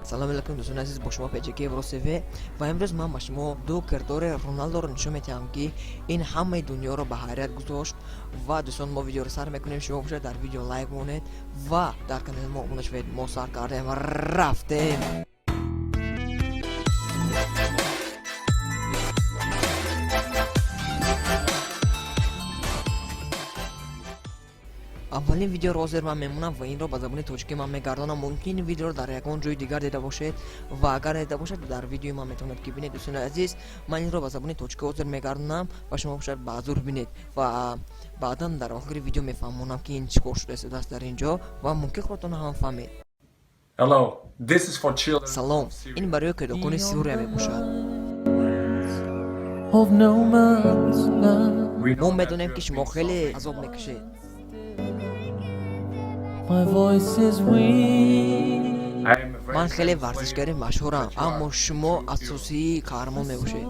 Салом алейкум, дӯстони азиз, бо шумо ПЖК Еврос ТВ ва имрӯз ман ба шумо ду кирдори Роналдоро нишон медиҳам, ки ин ҳамаи дунёро ба ҳайрат гузошт. Ва дӯстон, мо видеоро сар мекунем. Шумо бошад, дар видео лайк монед ва дар канали мо обуна шавед. Мо сар кардем, рафтем. Аввалин видеоро ҳозир ман мемонам ва инро ба забони тоҷикӣ ман мегардонам. Мумкин ин видеоро дар ягон ҷои дигар дида бошед ва агар дида бошед, дар видеои ман метавонед ки бинед. Дӯстони азиз, ман инро ба забони тоҷикӣ ҳозир мегардонам ва шумо бошад, баъзур бинед ва баъдан дар охири видео мефаҳмонам, ки ин чӣ кор шуда истодааст дар ин ҷо ва мумкин худатон ҳам фаҳмед. Hello, this is for children Салом, of Syria. ин барои кӯдакони Сурия мебошад. Of no man's land. We Мо know that медонем, you ки have шумо been хеле suffering. азоб мекашед. My voice is weak. I am a very Ман хеле famous варзишгари player, машҳурам, but you аммо are шумо true hero. асосии қаҳрамон мебошед.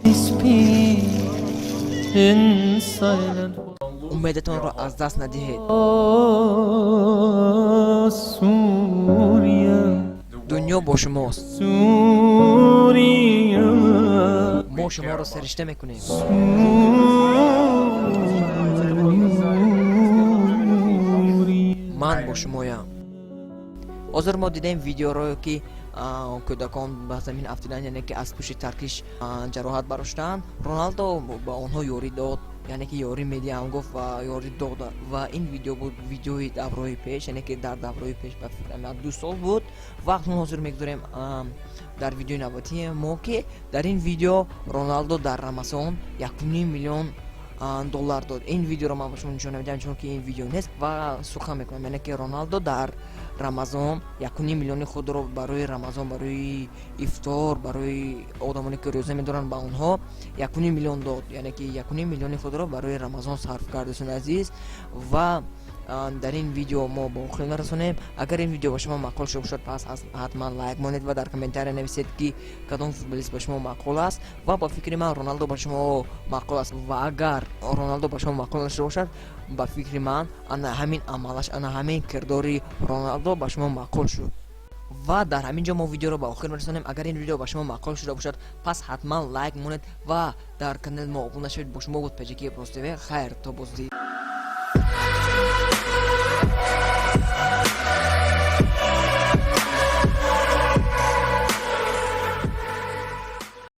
We speak in silent. Умедатонро аз даст надиҳед. Oh, Surya, Дунё бо шумост. Surya, Мо шуморо саришта мекунем. Surya. Ман бо шумоям. Ҳозир мо дидем видеоро, ки кӯдакон ба замин афтиданд, яъне ки аз пушти таркиш ҷароҳат бардоштанд. Роналдо ба онҳо ёрӣ дод, яъне ки ёрӣ медиҳам гуфт ва ёрӣ дода. Ва ин видео буд видеои даврои пеш, яъне ки дар даврои пеш, ба фикрам, 1-2 сол буд. Вақт мо ҳозир мегузорем дар видеои навбатии мо, ки дар ин видео Роналдо дар Рамазон 1,5 миллион доллар дод. Ин видеоро ман ба шумо нишон намедиҳам, чунки ин видео нест ва сухан мекунам. Яъне ки Роналдо дар Рамазон 1,5 миллиони худро барои Рамазон, барои ифтор, барои одамоне ки рӯза медоранд, ба онҳо 1,5 миллион дод, яъне ки 1,5 миллиони худро барои Рамазон сарф кард, дӯстони азиз. Ва дар ин видео мо ба охир мерасонем. Агар ин видео ба шумо маъқул шуда бошад, пас ҳатман лайк монед ва дар комментария нависед, ки кадом футболист ба шумо маъқул аст. Ва ба фикри ман, Роналдо ба шумо маъқул аст. Ва агар Роналдо ба шумо маъқул нашуда бошад, ба фикри ман, ана ҳамин амалаш, ана ҳамин кирдори Роналдо ба шумо маъқул шуд. Ва дар ҳамин ҷо мо видеоро ба охир мерасонем. Агар ин видео ба шумо маъқул шуда бошад, пас ҳатман лайк монед ва дар канали мо обуна шавед. Бо шумо буд ПЖК Еврос ТВ. Хайр, то боздид.